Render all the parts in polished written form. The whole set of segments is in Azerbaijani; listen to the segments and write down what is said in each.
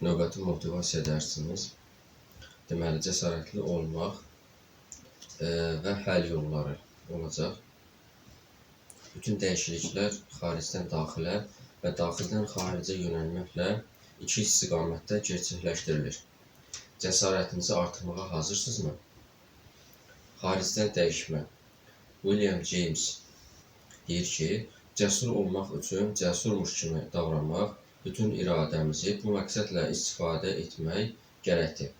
Növbəti motivasiya dərsimiz deməli cəsarətli olmaq və həll yolları olacaq. Bütün dəyişikliklər xaricdən daxilə və daxildən xaricə yönəlməklə iki istiqamətdə gerçəkləşdirilir. Cəsarətinizi artırmağa hazırsınızmı? Xaricdən dəyişmə. William James deyir ki, cəsur olmaq üçün cəsurmuş kimi davranmaq, bütün iradəmizi bu məqsədlə istifadə etmək gərəkdir.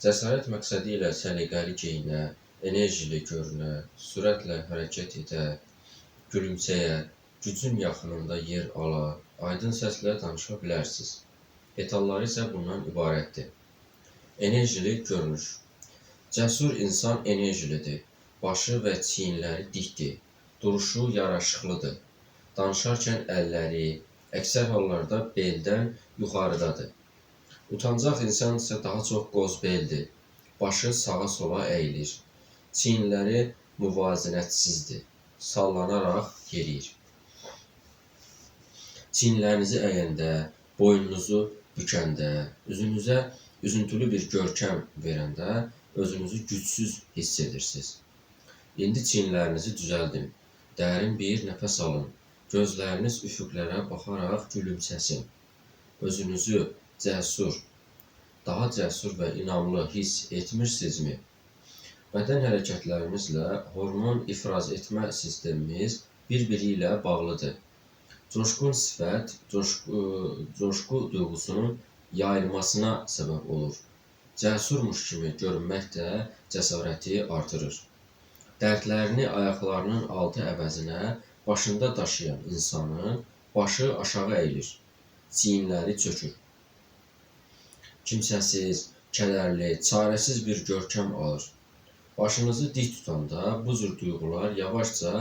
Cəsarət məqsədi ilə səliqəli geyinə, enerjili görünə, sürətlə hərəkət edə, gülümsəyə, gücün yaxınında yer ala, aydın səslə danışa bilərsiniz. Detalları isə bundan ibarətdir. Enerjili görünüş. Cəsur insan enerjilidir. Başı və çiyinləri dikdir. Duruşu yaraşıqlıdır. Danışarkən əlləri əksər hallarda beldən yuxarıdadır. Utancaq insan isə daha çox qozbeldir. Başı sağa-sola əyilir. Çiyinləri müvazinətsizdir. Sallanaraq yeriyir. Çiyinlərinizi əyəndə, boynunuzu bükəndə, üzünüzə üzüntülü bir görkəm verəndə özünüzü gücsüz hiss edirsiniz. İndi çiyinlərinizi düzəldin. Dərin bir nəfəs alın. Gözləriniz üfüqlərə baxaraq gülümsəsin. Özünüzü cəsur, daha cəsur və inamlı hiss etmirsinizmi? Bədən hərəkətlərimizlə hormon ifraz etmə sistemimiz bir-biri ilə bağlıdır. Coşqun sifət coşqu duyğusunun yayılmasına səbəb olur. Cəsurmuş kimi görünmək də cəsarəti artırır. Dərdlərini ayaqlarının altı əvəzinə başında daşıyan insanın başı aşağı əyilir, çiyinləri çökür. Kimsəsiz, kədərli, çarəsiz bir görkəm alır. Başınızı dik tutanda bu cür duyğular yavaşca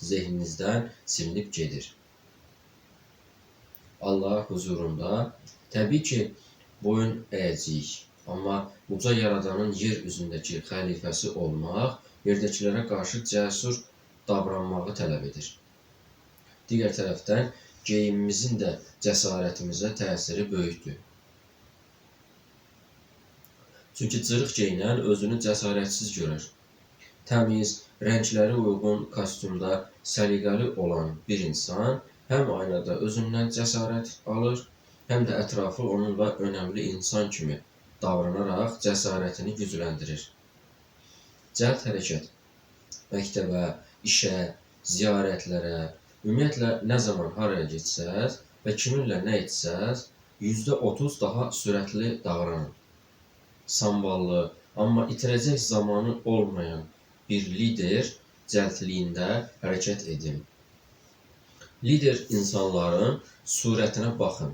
zehninizdən silinib gedir. Allah huzurunda təbii ki, boyun əyəcəyik. Amma uca Yaradanın yer üzündəki xəlifəsi olmaq yerdəkilərə qarşı cəsur davranmağı tələb edir. Digər tərəfdən geyimimizin də cəsarətimizə təsiri böyükdür. Çünki cırıq geyinən özünü cəsarətsiz görər. Təmiz, rəngləri uyğun kostyumda səliqəli olan bir insan həm aynada özündən cəsarət alır, həm də ətrafı onunla önəmli insan kimi davranaraq cəsarətini gücləndirir. Cəld hərəkət. Məktəbə, işə, ziyarətlərə, ümumiyyətlə nə zaman haraya getsəz və kiminlə nə etsəz, %30 daha sürətli davranın. Samballı, amma itirəcək zamanı olmayan bir lider cəldliyində hərəkət edin. Lider insanların surətinə baxın.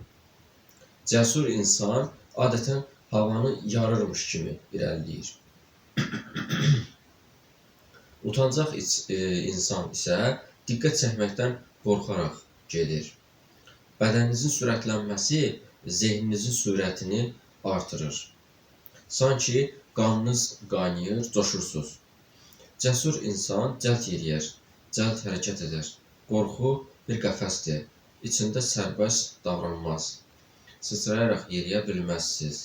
Cəsur insan adətən havanı yarırmış kimi irəliləyir. Utancaq insan isə diqqət çəkməkdən qorxaraq gedir. Bədəninizin sürətlənməsi zehninizin sürətini artırır. Sanki qanınız qaynayır, coşursuz. Cəsur insan cəld yeriyər, cəld hərəkət edər. Qorxu bir qəfəsdir, içində sərbəst davranmaz. Sıçrayaraq yeriyə bilməzsiz.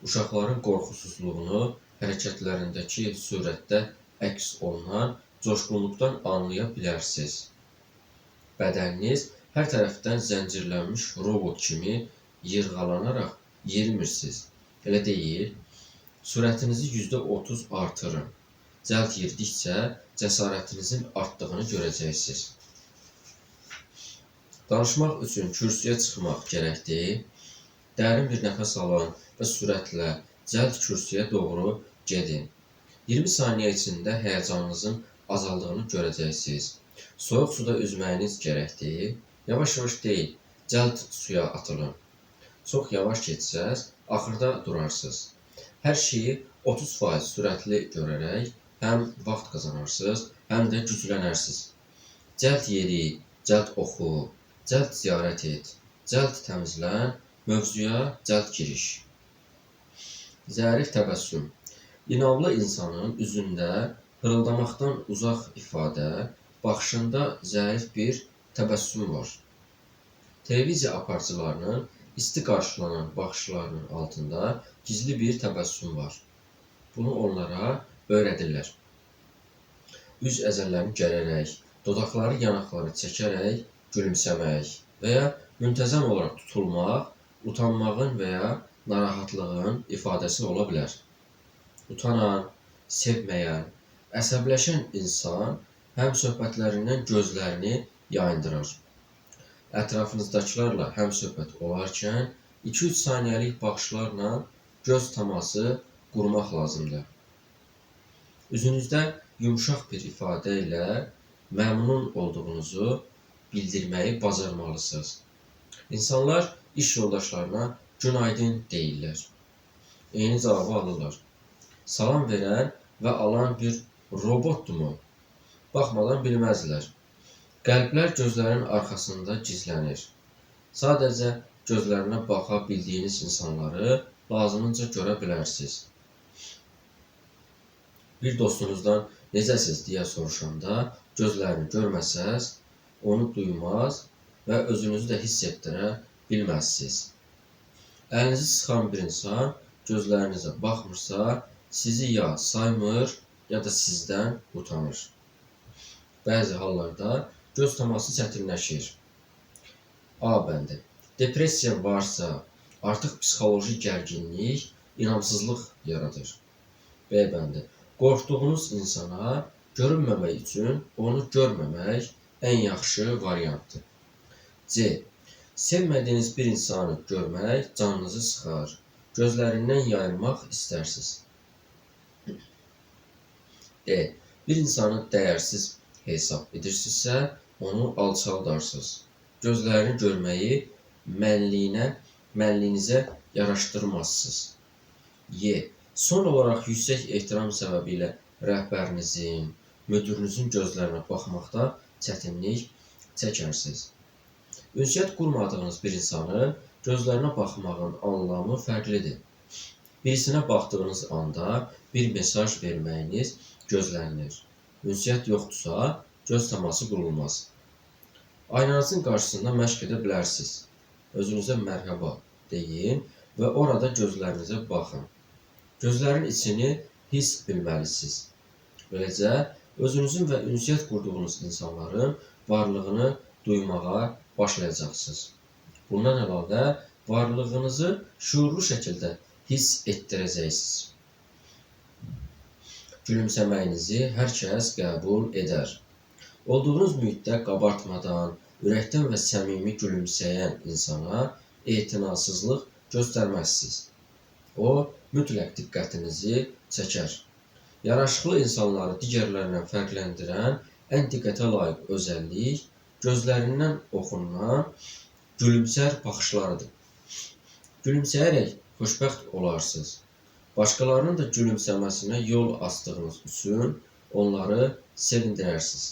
Uşaqların qorxusuzluğunu hərəkətlərindəki sürətdə əks olunan coşqunluqdan anlaya bilərsiniz. Bədəniniz hər tərəfdən zəncirlənmiş robot kimi yırğalanaraq yerimirsiniz. Elə deyil? Sürətinizi %30 artırın. Cəld yeridikcə cəsarətinizin artdığını görəcəksiniz. Danışmaq üçün kürsüyə çıxmaq gərəkdir. Dərin bir nəfəs alın və sürətlə cəld kürsüyə doğru gedin. 20 saniyə içində həyəcanınızın azaldığını görəcəksiniz. Soyuq suda üzməyiniz gərəkdir. Yavaş-yavaş deyil, cəld suya atılın. Çox yavaş getsəz, axırda durarsınız. Hər şeyi 30% sürətli görərək həm vaxt qazanarsınız, həm də güclənərsiniz. Cəld yeri, cəld oxu, cəld ziyarət et, cəld təmizlən, mövzuya cəld giriş. Zərif təbəssüm. İnamlı insanın üzündə hırıldamaqdan uzaq ifadə, baxışında zərif bir təbəssüm var. Televiziya aparıcılarının İsti qarşılanan baxışlarının altında gizli bir təbəssüm var. Bunu onlara öyrədirlər. Üz əzələlərini gərərək, dodaqları yanaqlara çəkərək gülümsəmək və ya müntəzəm olaraq tutulmaq, utanmağın və ya narahatlığın ifadəsi ola bilər. Utanan, sevməyən, əsəbləşən insan həmsöhbətlərindən gözlərini yayındırar. Ətrafınızdakılarla həmsöhbət olarkən 2-3 saniyəlik baxışlarla göz təması qurmaq lazımdır. Üzünüzdə yumşaq bir ifadə ilə məmnun olduğunuzu bildirməyi bacarmalısınız. İnsanlar iş yoldaşlarına günaydın deyirlər. Eyni cavabı alırlar. Salam verən və alan bir robotdurmu? Baxmadan bilməzlər. Qəlblər gözlərin arxasında gizlənir. Sadəcə gözlərinə baxa bildiyiniz insanları lazımınca görə bilərsiniz. Bir dostunuzdan necəsiz deyə soruşanda gözlərini görməsəz, onu duymaz və özünüzü də hiss etdirə bilməzsiniz. Əlinizi sıxan bir insan gözlərinizə baxmırsa, sizi ya saymır, ya da sizdən utanır. Bəzi hallarda göz təması çətinləşir. A bəndi. Depressiya varsa, artıq psixoloji gərginlik, inamsızlıq yaradır. B bəndi. Qorxduğunuz insana görünməmək üçün onu görməmək ən yaxşı variantdır. C. Sevmədiyiniz bir insanı görmək canınızı sıxar, gözlərindən yayınmaq istərsiniz. D. Bir insanı dəyərsiz hesab edirsinizsə, onu alçaldarsınız. Gözlərini görməyi mənliyinizə yaraşdırmazsınız. Y. Son olaraq yüksək ehtiram səbəbilə rəhbərinizin, müdirinizin gözlərinə baxmaqda çətinlik çəkərsiniz. Ünsiyyət qurmadığınız bir insanın gözlərinə baxmağın anlamı fərqlidir. Birisinə baxdığınız anda bir mesaj verməyiniz gözlənilir. Ünsiyyət yoxdursa, göz təması qurulmaz. Aynanızın qarşısında məşq edə bilərsiniz. Özünüzə mərhəba deyin və orada gözlərinizə baxın. Gözlərin içini hiss bilməlisiniz. Beləcə, özünüzün və ünsiyyət qurduğunuz insanların varlığını duymağa başlayacaqsınız. Bundan əlavə, varlığınızı şüurlu şəkildə hiss etdirəcəksiniz. Gülümsəməyinizi hər kəs qəbul edər. Olduğunuz mühitdə qabartmadan, ürəkdən və səmimi gülümsəyən insana etinasızlıq göstərməzsiniz. O, mütləq diqqətinizi çəkər. Yaraşıqlı insanları digərlərindən fərqləndirən ən diqqətə layiq özəllik gözlərindən oxunan gülümsər baxışlarıdır. Gülümsəyərək xoşbəxt olarsınız. Başqalarının da gülümsəməsinə yol açdığınız üçün onları sevindirərsiniz.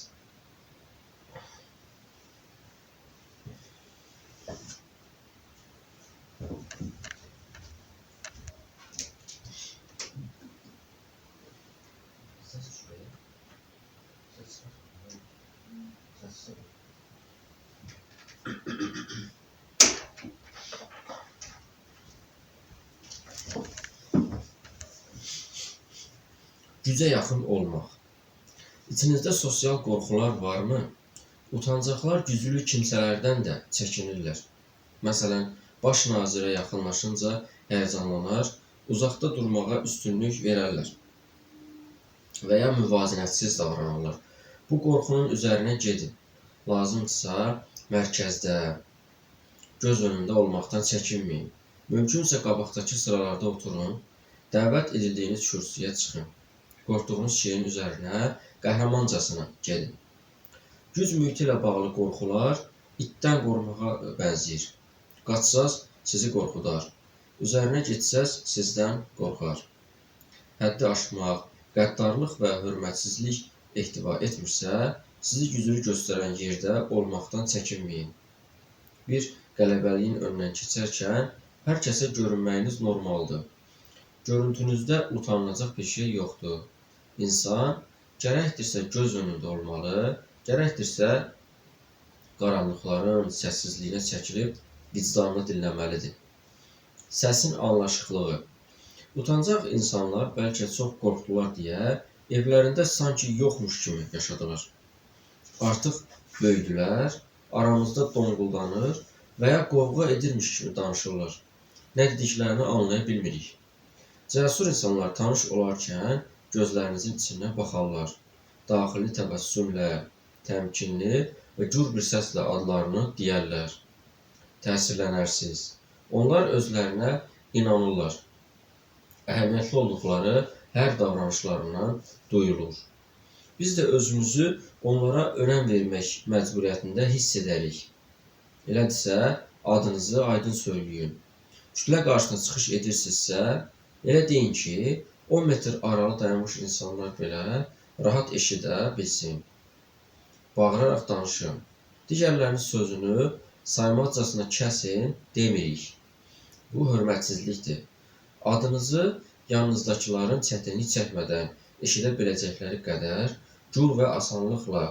Gücə yaxın olmaq. İçinizdə sosial qorxular varmı? Utancaqlar güclü kimsələrdən də çəkinirlər. Məsələn, baş nazirə yaxınlaşınca həyəcanlanar, uzaqda durmağa üstünlük verərlər və ya müvazinətsiz davranarlar. Bu qorxunun üzərinə gedin. Lazımdırsa, mərkəzdə, göz önündə olmaqdan çəkinməyin. Mümkünsə qabaqdakı sıralarda oturun, dəvət edildiyiniz kürsüyə çıxın. Qorxduğunuz şeyin üzərinə qəhrəmancasına gedin. Güc mühiti ilə bağlı qorxular itdən qorxmağa bənzəyir. Qaçsaz, sizi qorxudar. Üzərinə getsəz, sizdən qorxar. Həddi aşmaq, qəddarlıq və hörmətsizlik ehtiva etmirsə, sizi güclü göstərən yerdə olmaqdan çəkinməyin. Bir qələbəliyin önündən keçərkən hər kəsə görünməyiniz normaldır. Görüntünüzdə utanılacaq bir şey yoxdur. İnsan gərəkdirsə göz önündə olmalı, gərəkdirsə qaranlıqların səssizliyinə çəkilib vicdanını dinləməlidir. Səsin anlaşıqlığı. Utancaq insanlar bəlkə çox qorxdular deyə evlərində sanki yoxmuş kimi yaşadılar. Artıq böyüdülər, aramızda donquldanır və ya qovğa edirmiş kimi danışırlar. Nə dediklərini anlaya bilmirik. Cəsur insanlar tanış olarkən gözlərinizin içinə baxarlar. Daxili təbəssümlə, təmkinli və gür bir səslə adlarını deyərlər. Təsirlənərsiniz. Onlar özlərinə inanırlar. Əhəmiyyətli olduqları hər davranışlarından duyulur. Biz də özümüzü onlara önəm vermək məcburiyyətində hiss edərik. Elədirsə, adınızı aydın söyləyin. Kütlə qarşısında çıxış edirsinizsə, elə deyin ki, 10 metr aralı dayanmış insanlar belə rahat eşidə bilsin. Bağıraraq danışın. Digərlərinin sözünü saymazcasına kəsin demirik. Bu hörmətsizlikdir. Adınızı yanınızdakıların çətinlik çəkmədən eşidə biləcəkləri qədər, gür və asanlıqla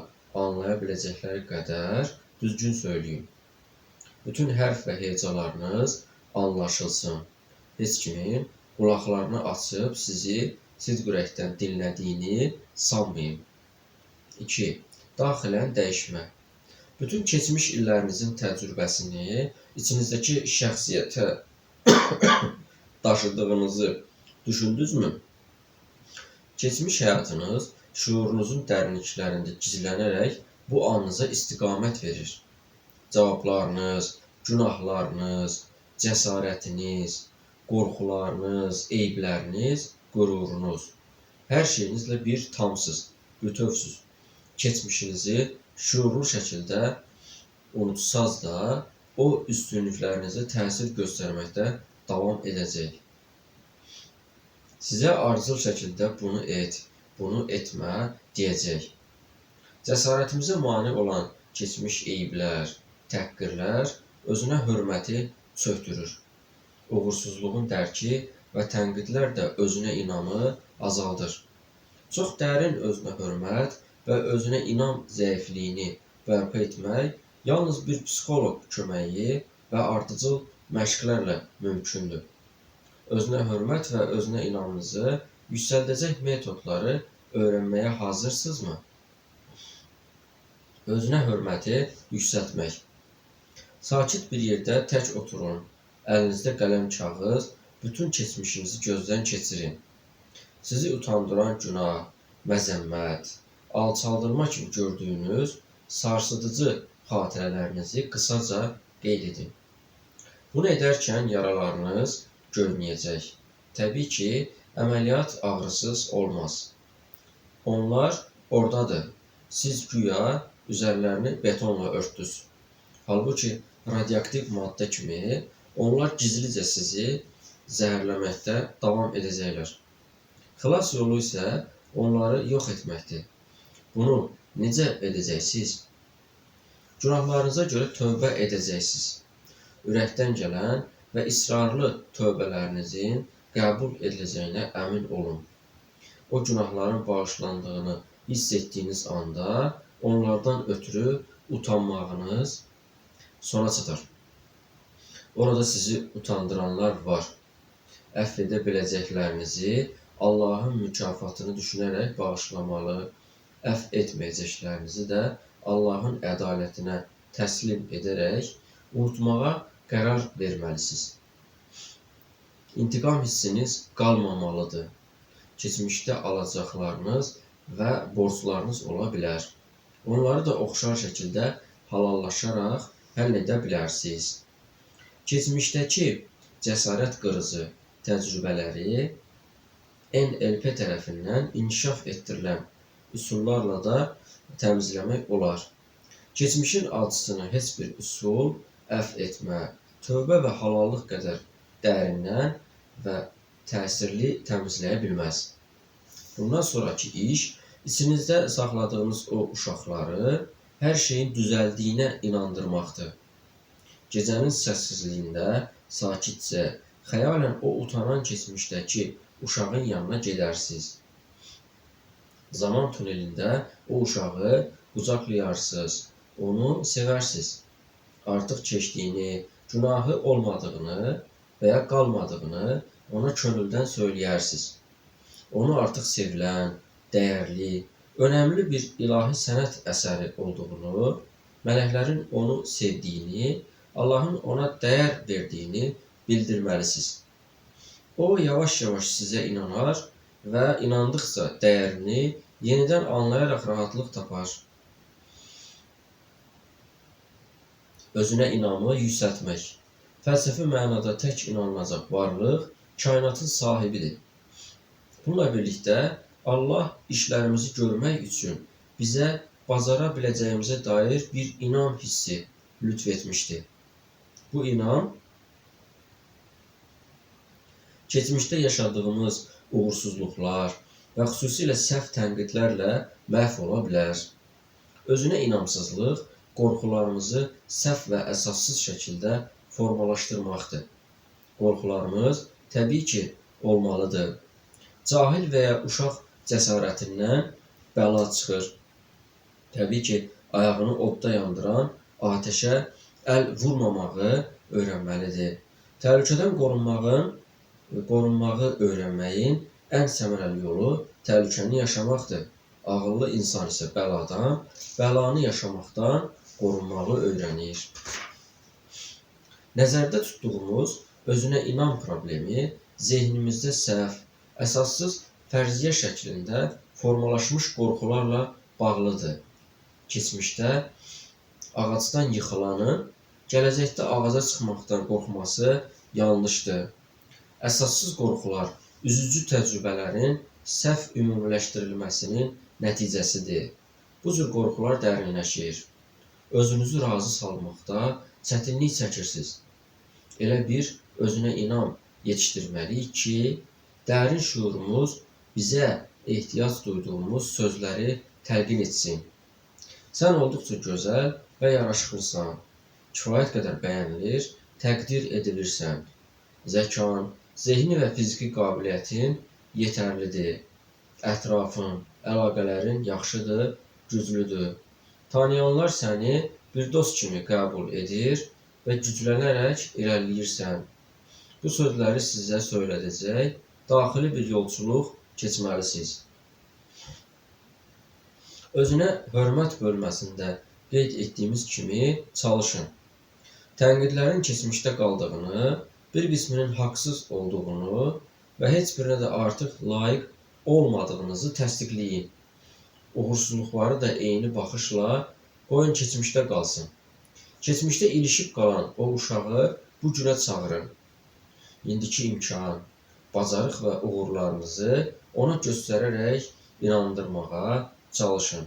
anlaya biləcəkləri qədər düzgün söyləyin. Bütün hərf və hecalarınız anlaşılsın. Heç kimin qulaqlarını açıb sizi sidq ürəkdən dinlədiyini sanmayın. 2. Daxilən dəyişmə. Bütün keçmiş illərinizin təcrübəsini içinizdəki şəxsiyyətə daşıdığınızı düşündünüzmü? Keçmiş həyatınız şüurunuzun dərinliklərində gizlənərək bu anınıza istiqamət verir. Cavablarınız, günahlarınız, cəsarətiniz, qorxularınız, eyibləriniz, qürurunuz. Hər şeyinizlə bir tamsız, bütövsüz. Keçmişinizi şüurlu şəkildə unutsaz da, o üstünlüklərinizə təsir göstərməkdə davam edəcək. Sizə ardıcıl şəkildə bunu et, bunu etmə deyəcək. Cəsarətimizə mane olan keçmiş eyiblər, təhqirlər özünə hörməti çökdürür. Uğursuzluğun dərki və tənqidlər də özünə inamı azaldır. Çox dərin özünə hörmət və özünə inam zəifliyini bərpa etmək yalnız bir psixoloq köməyi və ardıcıl məşqlərlə mümkündür. Özünə hörmət və özünə inamınızı yüksəldəcək metodları öyrənməyə hazırsınızmı? Özünə hörməti yüksəltmək. Sakit bir yerdə tək oturun. Əlinizdə qələm kağız, bütün keçmişinizi gözdən keçirin. Sizi utandıran günah, məzəmmət, alçaldılma kimi gördüyünüz sarsıdıcı xatirələrinizi qısaca qeyd edin. Bunu edərkən yaralarınız göynəyəcək. Təbii ki, əməliyyat ağrısız olmaz. Onlar oradadır. Siz güya üzərlərini betonla örtdünüz. Halbuki radioaktiv maddə kimi onlar gizlicə sizi zəhərləməkdə davam edəcəklər. Xilas yolu isə onları yox etməkdir. Bunu necə edəcəksiniz? Günahlarınıza görə tövbə edəcəksiniz. Ürəkdən gələn və israrlı tövbələrinizin qəbul ediləcəyinə əmin olun. O günahların bağışlandığını hiss etdiyiniz anda onlardan ötürü utanmağınız sona çatar. Orada sizi utandıranlar var. Əfv edə biləcəklərinizi Allahın mükafatını düşünərək bağışlamalı, əfv etməyəcəklərinizi də Allahın ədalətinə təslim edərək unutmağa qərar verməlisiniz. İntiqam hissiniz qalmamalıdır. Keçmişdə alacaqlarınız və borclarınız ola bilər. Onları da oxşar şəkildə halallaşaraq həll edə bilərsiniz. Keçmişdəki cəsarət qırıcı təcrübələri NLP tərəfindən inkişaf etdirilən üsullarla da təmizləmək olar. Keçmişin acısını heç bir üsul əfv etmə, tövbə və halallıq qədər dərindən və təsirli təmizləyə bilməz. Bundan sonrakı iş, içinizdə saxladığınız o uşaqları hər şeyin düzəldiyinə inandırmaqdır. Gecənin səssizliyində sakitcə, xəyalən o utanan keçmişdəki uşağın yanına gedərsiniz. Zaman tunelində o uşağı qucaqlayarsınız, onu sevərsiniz. Artıq keçdiyini, günahı olmadığını və ya qalmadığını ona könüldən söyləyərsiniz. Onu artıq sevilən, dəyərli, önəmli bir ilahi sənət əsəri olduğunu, mələklərin onu sevdiyini, Allahın ona dəyər verdiyini bildirməlisiniz. O, yavaş-yavaş sizə inanar və inandıqca dəyərini yenidən anlayaraq rahatlıq tapar. Özünə inamı yüksəltmək. Fəlsəfi mənada tək inanılacaq varlıq kainatın sahibidir. Bununla birlikdə Allah işlərimizi görmək üçün bizə bacara biləcəyimizə dair bir inam hissi lütf etmişdi. Bu inam, keçmişdə yaşadığımız uğursuzluqlar və xüsusilə səhv tənqidlərlə məhv ola bilər. Özünə inamsızlıq, qorxularımızı səhv və əsassız şəkildə formalaşdırmaqdır. Qorxularımız təbii ki, olmalıdır. Cahil və ya uşaq cəsarətindən bəla çıxır. Təbii ki, ayağını odda yandıran atəşə əl vurmamağı öyrənməlidir. Təhlükədən qorunmağı öyrənməyin ən səmərəli yolu təhlükəni yaşamaqdır. Ağıllı insan isə bəladan, bəlanı yaşamaqdan qorunmağı öyrənir. Nəzərdə tutduğumuz özünə inam problemi zehnimizdə səhv, əsassız fərziyyə şəklində formalaşmış qorxularla bağlıdır. Keçmişdə ağacdan yıxılanın gələcəkdə ağaca çıxmaqdan qorxması yanlışdır. Əsassız qorxular üzücü təcrübələrin səhv ümumiləşdirilməsinin nəticəsidir. Bu cür qorxular dərinləşir. Özünüzü razı salmaqda çətinlik çəkirsiniz. Elə bir özünə inam yetişdirməliyik ki, dərin şüurumuz bizə ehtiyac duyduğumuz sözləri təlqin etsin. Sən olduqca gözəl və yaraşıqlısan, kifayət qədər bəyənilir, təqdir edilirsən. Zəkan, zehni və fiziki qabiliyyətin yetərlidir. Ətrafın, əlaqələrin yaxşıdır, güclüdür. Tanıyanlar səni bir dost kimi qəbul edir və güclənərək irəliləyirsən. Bu sözləri sizə söylədəcək daxili bir yolçuluq keçməlisiniz. Özünə hörmət bölməsində qeyd etdiyimiz kimi çalışın. Tənqidlərin keçmişdə qaldığını, bir qisminin haqsız olduğunu və heç birinə də artıq layiq olmadığınızı təsdiqləyin. Uğursuzluqları da eyni baxışla qoyun keçmişdə qalsın. Keçmişdə ilişib qalan o uşağı bu günə çağırın. İndiki imkan, bacarıq və uğurlarınızı ona göstərərək inandırmağa çalışın.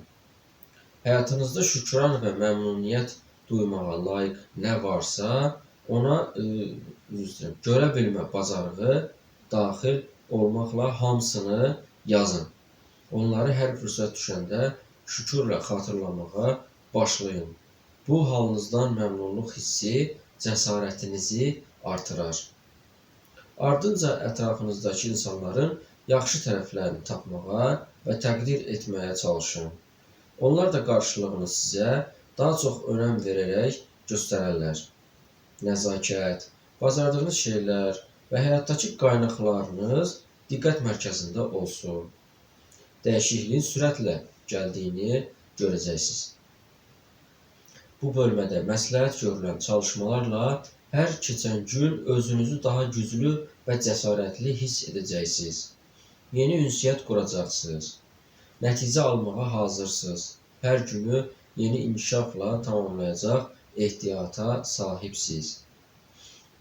Həyatınızda şükran və məmnuniyyət duymağa layiq nə varsa, ona görə bilmə bacarığı daxil olmaqla hamısını yazın. Onları hər fürsət düşəndə şükürlə xatırlamağa başlayın. Bu halınızdan məmnunluq hissi cəsarətinizi artırar. Ardınca ətrafınızdakı insanların yaxşı tərəflərini tapmağa və təqdir etməyə çalışın. Onlar da qarşılığını sizə daha çox önəm verərək göstərərlər. Nəzakət, bacardığınız şeylər və həyatdakı qaynaqlarınız diqqət mərkəzində olsun. Dəyişikliyin sürətlə gəldiyini görəcəksiniz. Bu bölmədə məsləhət görülən çalışmalarla hər keçən gün özünüzü daha güclü və cəsarətli hiss edəcəksiniz. Yeni ünsiyyət quracaqsınız. Nəticə almağa hazırsınız. Hər günü yeni inkişafla tamamlayacaq ehtiyata sahibsiniz.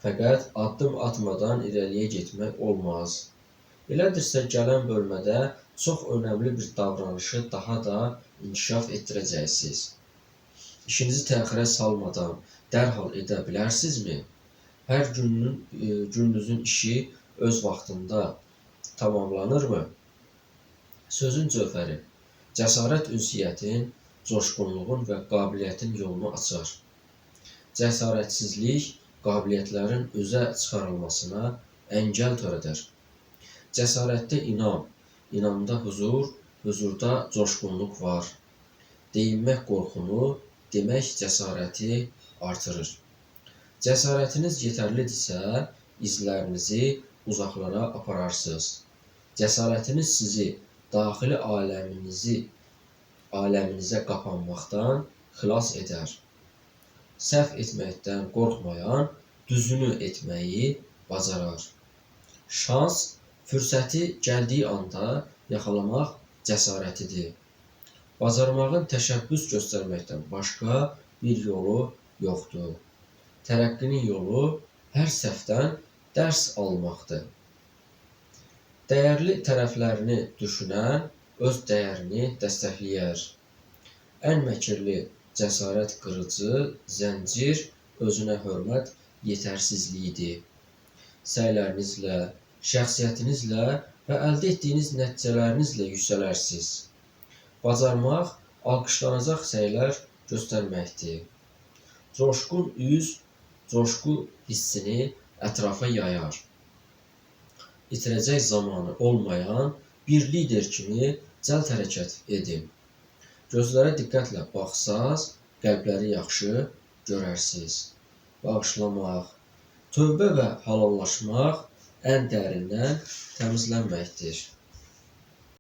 Fəqət addım atmadan irəliyə getmək olmaz. Elədirsə, gələn bölmədə çox önəmli bir davranışı daha da inkişaf etdirəcəksiniz. İşinizi təxirə salmadan dərhal edə bilərsinizmi? Hər gününüzün işi öz vaxtında tamamlanırmı? Sözün cövhəri, cəsarət ünsiyyətin, coşqunluğun və qabiliyyətin yolunu açar. Cəsarətsizlik qabiliyyətlərin özə çıxarılmasına əngəl törədər. Cəsarətdə inam, inamda huzur, huzurda coşqunluq var. Deyinmək qorxunu, demək cəsarəti artırır. Cəsarətiniz yetərlidirsə, izlərinizi uzaqlara apararsınız. Cəsarətiniz sizi daxili aləminizə qapanmaqdan xilas edər. Səhv etməkdən qorxmayan düzünü etməyi bacarar. Şans, fürsəti gəldiyi anda yaxalamaq cəsarətidir. Bacarmağın təşəbbüs göstərməkdən başqa bir yolu yoxdur. Tərəqqinin yolu hər səhvdən dərs almaqdır. Dəyərli tərəflərini düşünən öz dəyərini dəstəkləyər. Ən məkirli cəsarət qırıcı zəncir özünə hörmət yetərsizliyidir. Səylərinizlə, şəxsiyyətinizlə və əldə etdiyiniz nəticələrinizlə yüksələrsiniz. Bacarmaq, alqışlanacaq səylər göstərməkdir. Coşqun üz, coşqu hissini ətrafa yayar. İtirəcək zamanı olmayan bir lider kimi cəld hərəkət edin. Gözlərə diqqətlə baxsaz, qəlbləri yaxşı görərsiniz. Bağışlamaq, tövbə və halallaşmaq ən dərindən təmizlənməkdir.